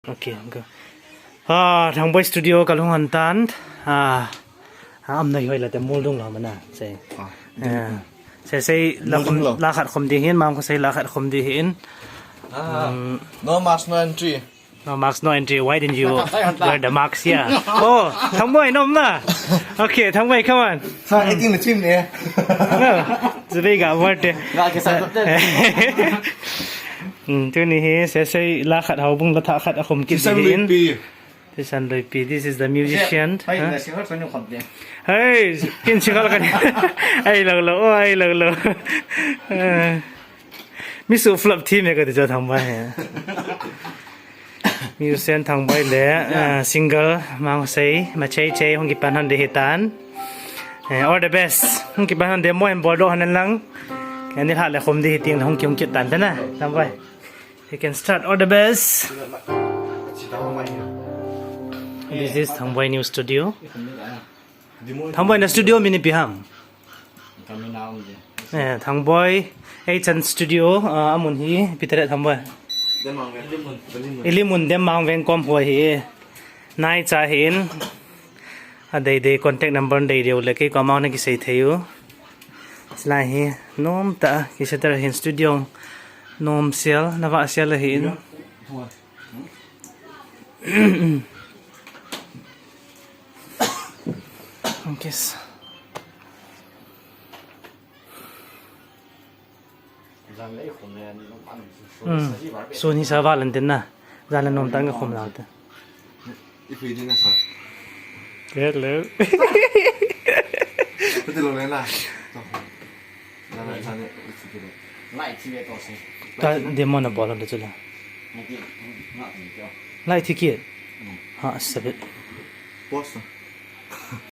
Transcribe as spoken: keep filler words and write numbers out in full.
Okay, go. Ah, Thangboi studio kalhung hon tan. Ah, ah, amna hoi la te mol dung lo mana. Sei. Ah. Eh, sei sei la Mol dung khom, lo. La khat khom di hin, mang ko sei la khat khom di hin. Ah. Um, no mask, no entry. No mask, no entry. Why didn't you wear the mask here? Oh, Thangboi nom na. Okay, Thangboi, come on. Sa acting le chim ne. No. Zubei ga word te. Ga ke sa te. Hmm, tuni hi, sei sei la khat houbung la thah khat akhom kit Thisan hin. Luipi. Thisan Luipi. This is the musician. Hai, huh? Na single song ni khom te. Hey, kin single kan. Ai lo lo, oh, ai lo lo. Eh, mi su flop team e ka ti cho Thangboi he. Musician Thangboi le, ah, single, mang sei, ma chei chei, hung kipan hon de hitan. Eh, all the best. Hung kipan hon de mo en bol do hon lang. Ani ha le khom de hiting hung ki hung kitan ta na, Thangboi. You can start. All the best. This is Thangboi new studio. Thangboi na studio min ipi ham? Eh, Thangboi H and Studio, ah, amun hi, ipi tire Thangboi. Ilimun Demmang Vengkom ho hi. Nai cha hin. Adei dei contact number dei dei u le kei koma na kisei thei u. Chulai hi nom ta kisei ta hin studio nom sel, na va sel hin. Okay. Hmm. Sun hi sa val an tin na. Jan le nom tang ka khum lau te. I pui ding na sa. Ke le. Pati lo le na. To. Na na sa ne. Lai ti ve to se. Ta demo na bol le chu la. Lai ti ki. Ha, sabit. Boss.